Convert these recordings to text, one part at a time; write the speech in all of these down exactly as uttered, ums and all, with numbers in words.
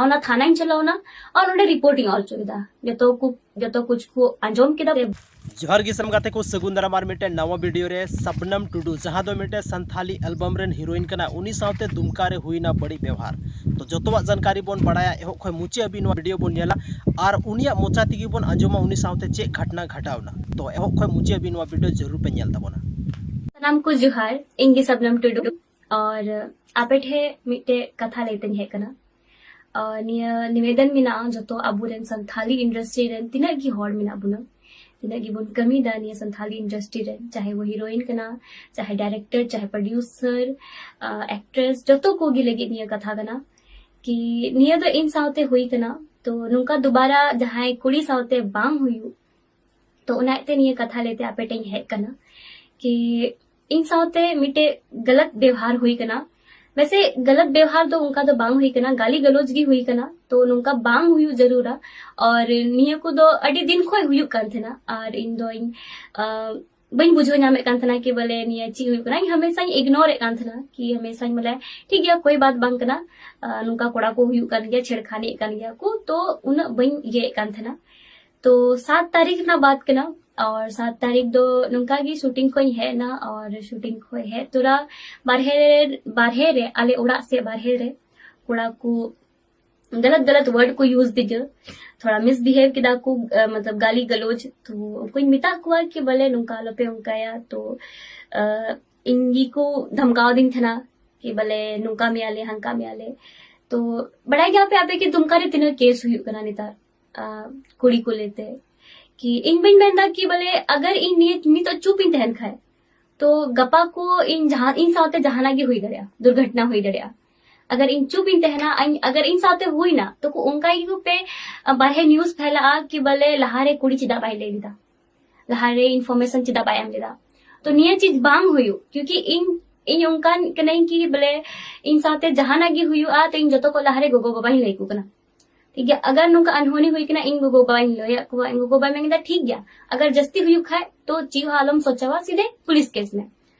ᱚᱱᱟ ᱛᱷᱟᱱᱟᱧ ᱪᱟᱞᱟᱣᱱᱟ ᱟᱨ ᱚᱸᱰᱮ ᱨᱤᱯᱳᱨᱴ ᱤᱧ ᱚᱞ ᱦᱚᱪᱚ ᱠᱮᱫᱟ᱾ ᱡᱚᱛᱚ ᱠᱚ ᱡᱚᱛᱚ ᱠᱩᱪ ᱠᱚ ᱟᱸᱡᱚᱢ ᱠᱮᱫᱟ᱾ ᱡᱚᱦᱟᱨ ᱜᱮ ᱥᱟᱱᱟᱢ ᱜᱟᱛᱮ ᱠᱚ, ᱥᱟᱹᱜᱩᱱ ᱫᱟᱨᱟᱢ ᱟᱨ ᱢᱤᱫᱴᱮᱱ ᱱᱟᱣᱟ ᱵᱷᱤᱰᱤᱭᱳ ᱨᱮ᱾ ᱥᱟᱵᱱᱟᱢ ᱴᱩᱰᱩ, ᱡᱟᱦᱟᱸ ᱫᱚ ᱢᱤᱫᱴᱮᱱ ᱥᱟᱱᱛᱷᱟᱞᱤ ᱮᱞᱵᱟᱢ ᱨᱮᱱ ᱦᱤᱨᱳᱭᱤᱱ ᱠᱟᱱᱟ, ᱩᱱᱤ ᱥᱟᱶᱛᱮ ᱫᱩᱢᱠᱟ ᱨᱮ ᱦᱩᱭᱱᱟ ᱵᱟᱹᱲᱤᱡ ᱵᱮᱣᱦᱟᱨ᱾ ᱛᱚ ᱡᱚᱛᱚᱣᱟᱜ ᱡᱟᱱᱠᱟᱨᱤ ᱵᱚᱱ ᱵᱟᱲᱟᱭᱟ, ᱮᱦᱚᱵ ᱠᱷᱚᱱ ᱢᱩᱪᱟᱹᱫ ᱦᱟᱹᱵᱤᱡ ᱱᱚᱣᱟ ᱵᱷᱤᱰᱤᱭᱳ ᱵᱚᱱ ᱧᱮᱞᱟ ᱟᱨ ᱩᱱᱤᱭᱟᱜ ᱢᱚᱪᱟ ᱛᱮᱜᱮ ᱵᱚᱱ ᱟᱸᱡᱚᱢᱟ ᱩᱱᱤ ᱥᱟᱶᱛᱮ ᱪᱮᱫ ᱜᱷᱚᱴᱱᱟ ᱜᱷᱟᱴᱟᱣᱱᱟ᱾ ᱛᱚ ᱮᱦᱚᱵ ᱠᱷᱚᱱ ᱢᱩᱪᱟᱹᱫ ᱦᱟᱹᱵᱤᱡ ᱱᱚᱣᱟ ᱵᱷᱤᱰᱤᱭᱳ ᱡᱟᱹᱨᱩᱲ ᱯᱮ ᱧᱮᱞ ᱛᱟᱵᱚᱱᱟ᱾ ᱥᱟᱱᱟᱢ ᱠᱚ ᱡᱚᱦᱟᱨ, ᱤᱧ ᱜᱮ ᱥᱟᱵᱱᱟᱢ ᱴᱩᱰᱩ᱾ ᱟᱨ ᱟᱯᱮ ᱴᱷᱮᱱ ᱢᱤᱫᱴᱮᱡ ᱠᱟᱛᱷᱟ ᱞᱟᱹᱭ ᱛᱮᱧ ᱦᱮᱡ ᱠᱟᱱᱟ᱾ ᱟᱨ ᱱᱤᱭᱟᱹ ᱱᱤᱵᱮᱫᱚᱱ ᱢᱮᱱᱟᱜᱼᱟ ᱡᱚᱛᱚ ᱟᱵᱚᱨᱮᱱ ᱥᱟᱱᱛᱷᱟᱞᱤ ᱤᱱᱰᱟᱥᱴᱨᱤ ᱨᱮᱱ ᱛᱤᱱᱟᱹᱜ ᱜᱮ ᱦᱚᱲ ᱢᱮᱱᱟᱜ ᱵᱚᱱᱟ, ᱛᱤᱱᱟᱹᱜ ᱜᱮᱵᱚᱱ ᱠᱟᱹᱢᱤᱭᱮᱫᱟ ᱱᱤᱭᱟᱹ ᱥᱟᱱᱛᱷᱟᱞᱤ ᱤᱱᱰᱟᱥᱴᱨᱤ ᱨᱮ, ᱪᱟᱦᱮ ᱵᱚ ᱦᱤᱨᱳᱭᱤᱱ ᱠᱟᱱᱟ, ᱪᱟᱦᱮ ᱰᱟᱭᱨᱮᱠᱴᱚᱨ, ᱪᱟᱦᱮ ᱯᱨᱚᱰᱭᱩᱥᱟᱨ, ᱮᱠᱴᱨᱮᱥ, ᱡᱚᱛᱚ ᱠᱚᱜᱮ ᱞᱟᱹᱜᱤᱫ ᱱᱤᱭᱟᱹ ᱠᱟᱛᱷᱟ ᱠᱟᱱᱟ ᱠᱤ ᱱᱤᱭᱟᱹ ᱫᱚ ᱤᱧ ᱥᱟᱶᱛᱮ ᱦᱩᱭ ᱠᱟᱱᱟ᱾ ᱛᱚ ᱱᱚᱝᱠᱟ ᱫᱩᱵᱟᱨᱟ ᱡᱟᱦᱟᱸᱭ ᱠᱩᱲᱤ ᱥᱟᱶᱛᱮ ᱵᱟᱝ ᱦᱩᱭᱩᱜ, ᱛᱚ ᱚᱱᱟᱛᱮ ᱱᱤᱭᱟᱹ ᱠᱟᱛᱷᱟ ᱞᱟᱹᱭᱛᱮ ᱟᱯᱮ ᱴᱷᱮᱱ ᱤᱧ ᱦᱮᱡ ᱠᱟᱱᱟ ᱠᱤ ᱤᱧ ᱥᱟᱶᱛᱮ ᱢᱤᱫᱴᱮᱡ ᱜᱟᱞᱟᱛ ᱵᱮᱣᱦᱟᱨ ᱦᱩᱭ ᱠᱟᱱᱟ᱾ ᱵᱮᱥᱮ ᱜᱟᱞᱟᱛ ᱵᱮᱣᱦᱟᱨ ᱫᱚ ᱚᱱᱠᱟ ᱫᱚ ᱵᱟᱝ ᱦᱩᱭ ᱠᱟᱱᱟ, ᱜᱟᱞᱤ ᱜᱟᱞᱚᱪ ᱜᱮ ᱦᱩᱭ ᱠᱟᱱᱟ᱾ ᱛᱚ ᱱᱚᱝᱠᱟ ᱵᱟᱝ ᱦᱩᱭᱩᱜ ᱡᱟᱹᱨᱩᱲᱟ᱾ ᱟᱨ ᱱᱤᱭᱟᱹ ᱠᱚᱫᱚ ᱟᱹᱰᱤ ᱫᱤᱱ ᱠᱷᱚᱱ ᱦᱩᱭᱩᱜ ᱠᱟᱱ ᱛᱟᱦᱮᱱᱟ ᱟᱨ ᱤᱧ ᱫᱚᱧ ᱟᱸ, ᱵᱟᱹᱧ ᱵᱩᱡᱷᱟᱹᱣ ᱧᱟᱢᱮᱫ ᱠᱟᱱ ᱛᱟᱦᱮᱱᱟ ᱠᱤ ᱵᱚᱞᱮ ᱱᱤᱭᱟᱹ ᱪᱮᱫ ᱦᱩᱭᱩᱜ ᱠᱟᱱᱟ᱾ ᱤᱧ ᱦᱟᱢᱮᱥᱟᱧ ᱤᱜᱱᱳᱨᱮᱫ ᱠᱟᱱ ᱛᱟᱦᱮᱱᱟ ᱠᱤ ᱦᱟᱢᱮᱥᱟᱧ ᱵᱚᱞᱮ ᱴᱷᱤᱠ ᱜᱮᱭᱟ, ᱠᱳᱭ ᱵᱟᱛ ᱵᱟᱝ ᱠᱟᱱᱟ, ᱟᱸ, ᱱᱚᱝᱠᱟ ᱠᱚᱲᱟ ᱠᱚ ᱦᱩᱭᱩᱜ ᱠᱟᱱ ᱜᱮᱭᱟ, ᱪᱷᱮᱲᱠᱷᱟᱱᱤᱭᱮᱫ ᱠᱟᱱ ᱜᱮᱭᱟ ᱠᱚ, ᱛᱚ ᱩᱱᱟᱹᱜ ᱵᱟᱹᱧ ᱤᱭᱟᱹᱭᱮᱫ ᱠᱟᱱ ᱛᱟᱦᱮᱱᱟ᱾ ᱛᱚ ᱥᱟᱛ ᱛᱟᱹᱨᱤᱠᱷ ᱨᱮᱱᱟᱜ ᱵᱟᱛ ᱠᱟᱱᱟ᱾ ᱟᱨ ᱥᱟᱛ ᱛᱟᱹᱨᱤᱠᱷ ᱫᱚ ᱱᱚᱝᱠᱟ ᱜᱮ ᱥᱩᱴᱤᱝ ᱠᱷᱚᱱ ᱤᱧ ᱦᱮᱡ ᱮᱱᱟ᱾ ᱟᱨ ᱥᱩᱴᱤᱝ ᱠᱷᱚᱱ ᱦᱮᱡ ᱛᱚᱨᱟ ᱵᱟᱨᱦᱮ ᱨᱮ, ᱵᱟᱨᱦᱮ ᱨᱮ, ᱟᱞᱮ ᱚᱲᱟᱜ ᱥᱮᱫ ᱵᱟᱨᱦᱮ ᱨᱮ ᱠᱚᱲᱟ ᱠᱚ ᱜᱟᱞᱟᱛ ᱜᱟᱞᱟᱛ ᱣᱟᱨᱰ ᱠᱚ ᱤᱭᱩᱡᱽ ᱫᱤᱧᱟ, ᱛᱷᱚᱲᱟ ᱢᱤᱥᱵᱤᱦᱮᱵ ᱠᱮᱫᱟ ᱠᱚ, ᱟᱸ, ᱢᱚᱛᱞᱚᱵ ᱜᱟᱞᱤ ᱜᱟᱞᱚᱪ᱾ ᱛᱚ ᱩᱱᱠᱩᱧ ᱢᱮᱛᱟ ᱠᱚᱣᱟ ᱠᱤ ᱵᱚᱞᱮ ᱱᱚᱝᱠᱟ ᱟᱞᱚᱯᱮ ᱚᱱᱠᱟᱭᱟ᱾ ᱛᱚ ᱟᱸ, ᱤᱧ ᱜᱮᱠᱚ ᱫᱷᱟᱢᱠᱟᱣ ᱫᱤᱧ ᱛᱟᱦᱮᱱᱟ ᱠᱤ ᱵᱚᱞᱮ ᱱᱚᱝᱠᱟ ᱢᱮᱭᱟᱞᱮ, ᱦᱟᱱᱠᱟ ᱢᱮᱭᱟᱞᱮ᱾ ᱛᱚ ᱵᱟᱲᱟᱭ ᱜᱮᱭᱟᱯᱮ ᱟᱯᱮ ᱠᱤ ᱫᱩᱢᱠᱟ ᱨᱮ ᱛᱤᱱᱟᱹᱜ ᱠᱮᱥ ᱦᱩᱭᱩᱜ ᱠᱟᱱᱟ ᱱᱮᱛᱟᱨ, ᱟᱸ, ᱠᱩᱲᱤ ᱠᱚ ᱞᱟᱹᱭᱛᱮ᱾ ᱠᱤ ᱤᱧ ᱵᱟᱹᱧ ᱢᱮᱱᱫᱟ ᱠᱤ ᱵᱚᱞᱮ ᱟᱜᱟᱨ ᱤᱧ ᱱᱤᱭᱟᱹ ᱱᱤᱛᱚᱜ ᱪᱩᱯ ᱤᱧ ᱛᱟᱦᱮᱱ ᱠᱷᱟᱡ, ᱛᱚ ᱜᱟᱯᱟ ᱠᱚ ᱤᱧ ᱡᱟᱦᱟᱸ, ᱤᱧ ᱥᱟᱶᱛᱮ ᱡᱟᱦᱟᱱᱟᱜ ᱜᱮ ᱦᱩᱭ ᱫᱟᱲᱮᱭᱟᱜᱼᱟ, ᱫᱩᱨᱜᱷᱚᱴᱚᱱᱟ ᱦᱩᱭ ᱫᱟᱲᱮᱭᱟᱜᱼᱟ᱾ ᱟᱜᱟᱨ ᱤᱧ ᱪᱩᱯ ᱤᱧ ᱛᱟᱦᱮᱱᱟ, ᱤᱧ, ᱟᱜᱟᱨ ᱤᱧ ᱥᱟᱶᱛᱮ ᱦᱩᱭᱱᱟ, ᱛᱚ ᱠᱚ ᱚᱱᱠᱟ ᱜᱮᱠᱚ ᱯᱮ, ᱟᱸ, ᱵᱟᱨᱦᱮ ᱱᱤᱭᱩᱡᱽ ᱯᱷᱮᱞᱟᱜᱼᱟ ᱠᱤ ᱵᱚᱞᱮ ᱞᱟᱦᱟᱨᱮ ᱠᱩᱲᱤ ᱪᱮᱫᱟᱜ ᱵᱟᱭ ᱞᱟᱹᱭ ᱞᱮᱫᱟ, ᱞᱟᱦᱟᱨᱮ ᱤᱱᱯᱷᱚᱨᱢᱮᱥᱚᱱ ᱪᱮᱫᱟᱜ ᱵᱟᱭ ᱮᱢ ᱞᱮᱫᱟ᱾ ᱛᱚ ᱱᱤᱭᱟᱹ ᱪᱤᱡᱽ ᱵᱟᱝ ᱦᱩᱭᱩᱜ, ᱠᱤᱭᱩᱠᱤ ᱤᱧ, ᱤᱧ ᱚᱱᱠᱟᱱ ᱠᱟᱹᱱᱟᱹᱧ ᱠᱤ ᱵᱚᱞᱮ ᱤᱧ ᱥᱟᱶᱛᱮ ᱡᱟᱦᱟᱱᱟᱜ ᱜᱮ ᱦᱩᱭᱩᱜᱼᱟ, ᱛᱚ ᱤᱧ ᱡᱚᱛᱚ ᱠᱚ ᱞᱟᱦᱟᱨᱮ ᱜᱚᱜᱚ ᱵᱟᱵᱟᱧ ᱞᱟᱹᱭ ᱟᱠᱚ ᱠᱟᱱᱟ᱾ ᱴᱷᱤᱠ ᱜᱮᱭᱟ, ᱟᱜᱟᱨ ᱱᱚᱝᱠᱟ ᱟᱱᱦᱳᱱᱤ ᱦᱩᱭ ᱠᱟᱱᱟ, ᱤᱧ ᱜᱚᱜᱚ ᱵᱟᱵᱟᱧ ᱞᱟᱹᱭᱟᱫ ᱠᱚᱣᱟ, ᱤᱧ ᱜᱚᱜᱚ ᱵᱟᱵᱟᱭ ᱢᱮᱱ ᱠᱮᱫᱟ, "ᱴᱷᱤᱠ ᱜᱮᱭᱟ, ᱟᱜᱟᱨ ᱡᱟᱹᱥᱛᱤ ᱦᱩᱭᱩᱜ ᱠᱷᱟᱡ ᱛᱚ ᱪᱮᱫ ᱦᱚᱸ ᱟᱞᱚᱢ ᱥᱚᱪᱟᱣᱟ, ᱥᱤᱫᱷᱮ ᱯᱩᱞᱤᱥ ᱠᱮᱥ ᱢᱮ᱾"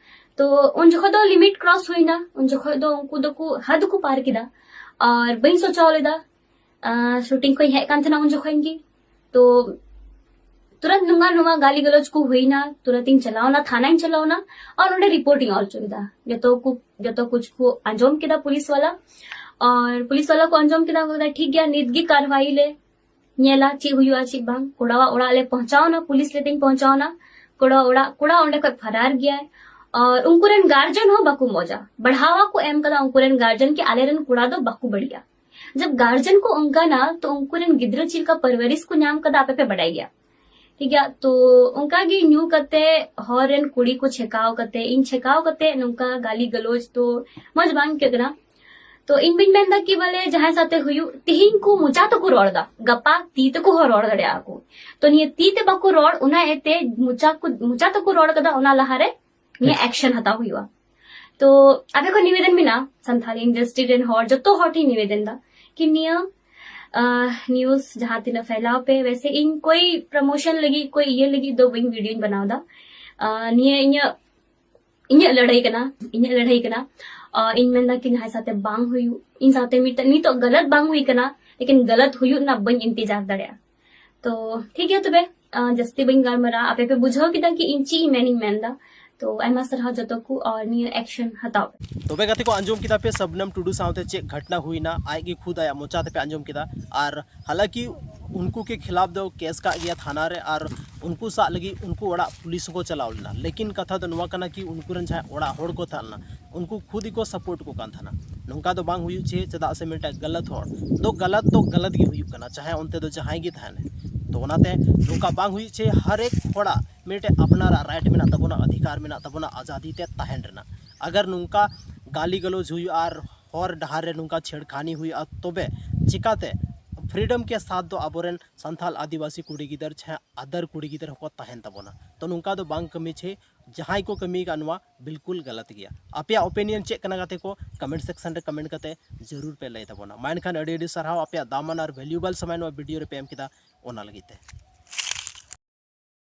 ᱛᱚ ᱩᱱ ᱡᱚᱠᱷᱚᱡ ᱫᱚ ᱞᱤᱢᱤᱴ ᱠᱨᱚᱥ ᱦᱩᱭᱱᱟ, ᱩᱱ ᱡᱚᱠᱷᱚᱡ ᱫᱚ ᱩᱱᱠᱩ ᱫᱚᱠᱚ ᱦᱟᱫ ᱠᱚ ᱯᱟᱨ ᱠᱮᱫᱟ᱾ ᱟᱨ ᱵᱟᱹᱧ ᱥᱚᱪᱟᱣ ᱞᱮᱫᱟ᱾ ᱥᱩᱴᱤᱝ ᱠᱷᱚᱱ ᱦᱮᱡ ᱠᱟᱱ ᱛᱟᱦᱮᱱᱟ ᱩᱱ ᱡᱚᱠᱷᱚᱱ ᱜᱮ᱾ ᱛᱚ ᱛᱩᱨᱟᱹᱛ ᱱᱚᱣᱟ ᱱᱚᱣᱟ ᱜᱟᱞᱤ ᱜᱟᱞᱚᱪ ᱠᱚ ᱦᱩᱭᱱᱟ, ᱛᱩᱨᱟᱹᱛ ᱤᱧ ᱪᱟᱞᱟᱣᱱᱟ, ᱛᱷᱟᱱᱟᱧ ᱪᱟᱞᱟᱣᱱᱟ ᱟᱨ ᱚᱸᱰᱮ ᱨᱤᱯᱳᱨᱴ ᱤᱧ ᱚᱞ ᱦᱚᱪᱚ ᱠᱮᱫᱟ᱾ ᱡᱚᱛᱚ ᱠᱚ ᱡᱚᱛᱚ ᱠᱩᱪ ᱠᱚ ᱟᱸᱡᱚᱢ ᱠᱮᱫᱟ ᱯᱩᱞᱤᱥ ᱣᱟᱞᱟ, ᱟᱨ ᱯᱩᱞᱤᱥ ᱣᱟᱞᱟ ᱠᱚ ᱟᱸᱡᱚᱢ ᱠᱮᱫᱟ, ᱠᱚ ᱢᱮᱱᱫᱟ, "ᱴᱷᱤᱠ ᱜᱮᱭᱟ, ᱱᱤᱛ ᱜᱮ ᱠᱟᱨᱣᱟᱭ ᱞᱮ ᱧᱮᱞᱟ ᱪᱮᱫ ᱦᱩᱭᱩᱜᱼᱟ ᱪᱮᱫ ᱵᱟᱝ᱾" ᱠᱚᱲᱟᱣᱟᱜ ᱚᱲᱟᱜ ᱞᱮ ᱯᱳᱸᱪᱷᱟᱣᱱᱟ, ᱯᱩᱞᱤᱥ ᱞᱮ ᱛᱮᱧ ᱯᱳᱸᱪᱷᱟᱣᱱᱟ᱾ ᱠᱚᱲᱟ ᱚᱲᱟᱜ, ᱠᱚᱲᱟ ᱚᱸᱰᱮ ᱠᱷᱚᱱ ᱯᱷᱟᱨᱟᱨ ᱜᱮᱭᱟᱭ᱾ ᱟᱨ ᱩᱱᱠᱩ ᱨᱮᱱ ᱜᱟᱨᱡᱮᱱ ᱦᱚᱸ ᱵᱟᱠᱚ ᱢᱚᱡᱟ, ᱵᱟᱲᱦᱟᱣᱟ ᱠᱚ ᱮᱢ ᱠᱟᱫᱟ ᱩᱱᱠᱩ ᱨᱮᱱ ᱜᱟᱨᱡᱮᱱ ᱠᱤ ᱟᱞᱮ ᱨᱮᱱ ᱠᱚᱲᱟ ᱫᱚ ᱵᱟᱠᱚ ᱵᱟᱹᱲᱤᱡᱼᱟ᱾ ᱡᱟᱵ ᱜᱟᱨᱡᱮᱱ ᱠᱚ ᱚᱱᱠᱟᱱᱟ, ᱛᱚ ᱩᱱᱠᱩ ᱨᱮᱱ ᱜᱤᱫᱽᱨᱟᱹ ᱪᱮᱫ ᱞᱮᱠᱟ ᱯᱟᱨᱣᱟᱨᱤᱥ ᱠᱚ ᱧᱟᱢ ᱠᱟᱫᱟ, ᱟᱯᱮ ᱯᱮ ᱵᱟᱰᱟᱭ ᱜᱮᱭᱟ᱾ ᱴᱷᱤᱠ ᱜᱮᱭᱟ, ᱛᱚ ᱚᱱᱠᱟ ᱜᱮ ᱧᱩ ᱠᱟᱛᱮ ᱦᱚᱨ ᱨᱮᱱ ᱠᱩᱲᱤ ᱠᱚ ᱪᱷᱮᱠᱟᱣ ᱠᱟᱛᱮ, ᱤᱧ ᱪᱷᱮᱠᱟᱣ ᱠᱟᱛᱮ ᱱᱚᱝᱠᱟ ᱜᱟᱞᱤ ᱜᱟᱞᱚᱪ ᱛᱚ ᱢᱚᱡᱽ ᱵᱟᱝ ᱟᱹᱭᱠᱟᱹᱜ ᱠᱟᱱᱟ᱾ ᱛᱚ ᱤᱧ ᱵᱟᱹᱧ ᱢᱮᱱᱫᱟ ᱠᱤ ᱵᱚᱞᱮ ᱡᱟᱦᱟᱸᱭ ᱥᱟᱛᱮ ᱦᱩᱭᱩᱜ, ᱛᱤᱦᱤᱧ ᱠᱚ ᱢᱚᱪᱟ ᱛᱮᱠᱚ ᱨᱚᱲ ᱮᱫᱟ, ᱜᱟᱯᱟ ᱛᱤ ᱛᱮᱠᱚ ᱦᱚᱸ ᱨᱚᱲ ᱫᱟᱲᱮᱭᱟᱜᱼᱟ ᱠᱚ᱾ ᱛᱚ ᱱᱤᱭᱟᱹ ᱛᱤ ᱛᱮ ᱵᱟᱠᱚ ᱨᱚᱲ, ᱚᱱᱟ ᱤᱭᱟᱹᱛᱮ ᱢᱚᱪᱟ ᱠᱚ, ᱢᱚᱪᱟ ᱛᱮᱠᱚ ᱨᱚᱲ ᱠᱟᱫᱟ, ᱚᱱᱟ ᱞᱟᱦᱟᱨᱮ ᱱᱤᱭᱟᱹ ᱟᱪᱪᱷᱟ᱾ ᱮᱠᱥᱮᱱ ᱦᱟᱛᱟᱣ ᱦᱩᱭᱩᱜᱼᱟ᱾ ᱛᱚ ᱟᱯᱮ ᱠᱷᱚᱱ ᱱᱤᱵᱮᱫᱚᱱ ᱢᱮᱱᱟᱜᱼᱟ, ᱥᱟᱱᱛᱟᱲᱤ ᱤᱱᱰᱟᱥᱴᱨᱤ ᱨᱮᱱ ᱦᱚᱲ, ᱡᱚᱛᱚ ᱦᱚᱲ ᱴᱷᱮᱱ ᱱᱤᱵᱮᱫᱚᱱ ᱫᱟ ᱠᱤ ᱱᱤᱭᱟᱹ ᱱᱤᱭᱩᱡᱽ ᱡᱟᱦᱟᱸ ᱛᱤᱱᱟᱹᱜ ᱯᱷᱮᱞᱟᱣ ᱯᱮ᱾ ᱣᱮᱥᱮ ᱤᱧ ᱠᱳᱭ ᱯᱨᱚᱢᱳᱥᱚᱱ ᱞᱟᱹᱜᱤᱫ, ᱠᱳᱭ ᱤᱭᱟᱹ ᱞᱟᱹᱜᱤᱫ ᱫᱚ ᱵᱟᱹᱧ ᱵᱷᱤᱰᱤᱭᱳᱧ ᱵᱮᱱᱟᱣ ᱮᱫᱟ᱾ ᱱᱤᱭᱟᱹ ᱤᱧᱟᱹᱜ ᱤᱧᱟᱹᱜ ᱞᱟᱹᱲᱦᱟᱹᱭ ᱠᱟᱱᱟ, ᱤᱧᱟᱹᱜ ᱞᱟᱹᱲᱦᱟᱹᱭ ᱠᱟᱱᱟ᱾ ᱤᱧ ᱢᱮᱱᱫᱟ ᱠᱤ ᱡᱟᱦᱟᱸᱭ ᱥᱟᱛᱮ ᱵᱟᱝ ᱦᱩᱭᱩᱜ, ᱤᱧ ᱥᱟᱛᱮ ᱢᱤᱫᱴᱮᱱ ᱱᱤᱛᱚᱜ ᱜᱟᱞᱟᱛ ᱵᱟᱝ ᱦᱩᱭ ᱠᱟᱱᱟ, ᱞᱮᱠᱤᱱ ᱜᱟᱞᱟᱛ ᱦᱩᱭᱩᱜ ᱨᱮᱱᱟᱜ ᱵᱟᱹᱧ ᱤᱱᱛᱮᱡᱟᱨ ᱫᱟᱲᱮᱭᱟᱜᱼᱟ᱾ ᱛᱚ ᱴᱷᱤᱠ ᱜᱮᱭᱟ ᱛᱚᱵᱮ, ᱡᱟᱹᱥᱛᱤ ᱵᱟᱹᱧ ᱜᱟᱞᱢᱟᱨᱟᱜᱼᱟ᱾ ᱟᱯᱮ ᱯᱮ ᱵᱩᱡᱷᱟᱹᱣ ᱠᱮᱫᱟ ᱠᱤ ᱤᱧ ᱪᱮᱫ ᱤᱧ ᱢᱮᱱᱤᱧ ᱢᱮᱱᱫᱟ᱾ ᱛᱚ ᱟᱭᱢᱟ ᱥᱟᱨᱦᱟᱣ ᱡᱚᱛᱚ ᱠᱚ, ᱟᱨ ᱱᱤᱭᱟᱹ ᱮᱠᱥᱮᱱ ᱦᱟᱛᱟᱣ ᱯᱮ᱾ ᱛᱚᱵᱮ ᱜᱟᱛᱮ ᱠᱚ, ᱟᱸᱡᱚᱢ ᱠᱮᱫᱟ ᱯᱮ ᱥᱚᱵᱱᱚᱢ ᱴᱩᱰᱩ ᱥᱟᱶᱛᱮ ᱪᱮᱫ ᱜᱷᱚᱴᱱᱟ ᱦᱩᱭᱱᱟ, ᱟᱡ ᱜᱮ ᱠᱷᱩᱫ ᱟᱭᱟᱜ ᱢᱚᱪᱟ ᱛᱮᱯᱮ ᱟᱸᱡᱚᱢ ᱠᱮᱫᱟ᱾ ᱟᱨ ᱦᱟᱞᱟᱠᱤ ᱩᱱᱠᱩ ᱠᱮ ᱠᱷᱤᱞᱟᱯ ᱫᱚ ᱠᱮᱥ ᱠᱟᱜ ᱜᱮᱭᱟ ᱛᱷᱟᱱᱟ ᱨᱮ, ᱟᱨ ᱩᱱᱠᱩ ᱥᱟᱵ ᱞᱟᱹᱜᱤᱫ ᱩᱱᱠᱩ ᱚᱲᱟᱜ ᱯᱩᱞᱤᱥ ᱦᱚᱸᱠᱚ ᱪᱟᱞᱟᱣ ᱞᱮᱱᱟ᱾ ᱞᱮᱠᱤᱱ ᱠᱟᱛᱷᱟ ᱫᱚ ᱱᱚᱣᱟ ᱠᱟᱱᱟ ᱠᱤ ᱩᱱᱠᱩ ᱨᱮᱱ ᱡᱟᱦᱟᱸᱭ ᱚᱲᱟᱜ ᱦᱚᱲ ᱠᱚ ᱛᱟᱦᱮᱸ ᱞᱮᱱᱟ, ᱩᱱᱠᱩ ᱠᱷᱩᱫ ᱜᱮᱠᱚ ᱥᱟᱯᱳᱨᱴ ᱠᱚ ᱠᱟᱱ ᱛᱟᱦᱮᱱᱟ᱾ ᱱᱚᱝᱠᱟ ᱫᱚ ᱵᱟᱝ ᱦᱩᱭᱩᱜ ᱪᱮ, ᱪᱮᱫᱟᱜ ᱥᱮ ᱢᱤᱫᱴᱟᱝ ᱜᱟᱞᱟᱛ ᱦᱚᱲ ᱫᱚ ᱜᱟᱞᱟᱛ ᱫᱚ ᱜᱟᱞᱟᱛ ᱜᱮ ᱦᱩᱭᱩᱜ ᱠᱟᱱᱟ, ᱪᱟᱦᱮ ᱚᱱᱛᱮ ᱫᱚ ᱡᱟᱦᱟᱸᱭ ᱜᱮ ᱛᱟᱦᱮᱱ᱾ ᱛᱚ ᱚᱱᱟᱛᱮ ᱱᱚᱝᱠᱟ ᱵᱟᱝ ᱦᱩᱭᱩᱜ ᱪᱮ, ᱦᱟᱨᱮᱠ ᱦᱚᱲᱟᱜ ᱢᱤᱫᱴᱮᱡ ᱟᱯᱱᱟᱨᱟᱜ ᱨᱟᱭᱤᱴ ᱢᱮᱱᱟᱜ ᱛᱟᱵᱚᱱᱟ, ᱚᱫᱷᱤᱠᱟᱨ ᱢᱮᱱᱟᱜ ᱛᱟᱵᱚᱱᱟ ᱟᱡᱟᱫᱤ ᱛᱮ ᱛᱟᱦᱮᱱ ᱨᱮᱱᱟᱜ᱾ ᱟᱜᱟᱨ ᱱᱚᱝᱠᱟ ᱜᱟᱞᱤ ᱜᱟᱞᱚᱪ ᱦᱩᱭᱩᱜᱼᱟ ᱟᱨ ᱦᱚᱨ ᱰᱟᱦᱟᱨ ᱨᱮ ᱱᱚᱝᱠᱟ ᱪᱷᱮᱲᱠᱷᱟᱱᱤ ᱦᱩᱭᱩᱜᱼᱟ, ᱛᱚᱵᱮ ᱪᱤᱠᱟᱛᱮ ᱯᱷᱨᱤᱰᱚᱢ ᱠᱮ ᱥᱟᱛᱷ ᱫᱚ ᱟᱵᱚᱨᱮᱱ ᱥᱟᱱᱛᱟᱞ ᱟᱹᱫᱤᱵᱟᱹᱥᱤ ᱠᱩᱲᱤ ᱜᱤᱫᱟᱹᱨ ᱪᱮ other ᱠᱩᱲᱤ ᱜᱤᱫᱟᱹᱨ ᱦᱚᱸᱠᱚ ᱛᱟᱦᱮᱱ ᱛᱟᱵᱚᱱᱟ? ᱛᱚ ᱱᱚᱝᱠᱟ ᱫᱚ ᱵᱟᱝ ᱠᱟᱹᱢᱤ ᱪᱮ, ᱡᱟᱦᱟᱸᱭ ᱠᱚ ᱠᱟᱹᱢᱤ ᱟᱠᱟᱫ ᱱᱚᱣᱟ ᱵᱤᱞᱠᱩᱞ ᱜᱟᱞᱟᱛ ᱜᱮᱭᱟ᱾ ᱟᱯᱮᱭᱟᱜ ᱚᱯᱤᱱᱤᱭᱚᱱ ᱪᱮᱫ ᱠᱟᱱᱟ ᱜᱟᱛᱮ ᱠᱚ, ᱠᱚᱢᱮᱱᱴ ᱥᱮᱠᱥᱚᱱ ᱨᱮ ᱠᱚᱢᱮᱱᱴ ᱠᱟᱛᱮ ᱡᱟᱹᱨᱩᱲ ᱯᱮ ᱞᱟᱹᱭ ᱛᱟᱵᱚᱱᱟ᱾ ᱢᱟ ᱮᱱᱠᱷᱟᱱ ᱟᱹᱰᱤ ᱟᱹᱰᱤ ᱥᱟᱨᱦᱟᱣ ᱟᱯᱮᱭᱟᱜ ᱫᱟᱢᱟᱱ ᱟᱨ ᱵᱷᱮᱞᱩᱭᱮᱵᱚᱞ ᱥᱚᱢᱚᱭ ᱱᱚᱣᱟ ᱵᱷᱤᱰᱤᱭᱳ ᱨᱮ ᱯᱮ ᱮᱢ ᱠᱮᱫᱟ, ᱚᱱᱟ ᱞᱟᱹᱜᱤᱫ ᱛᱮ᱾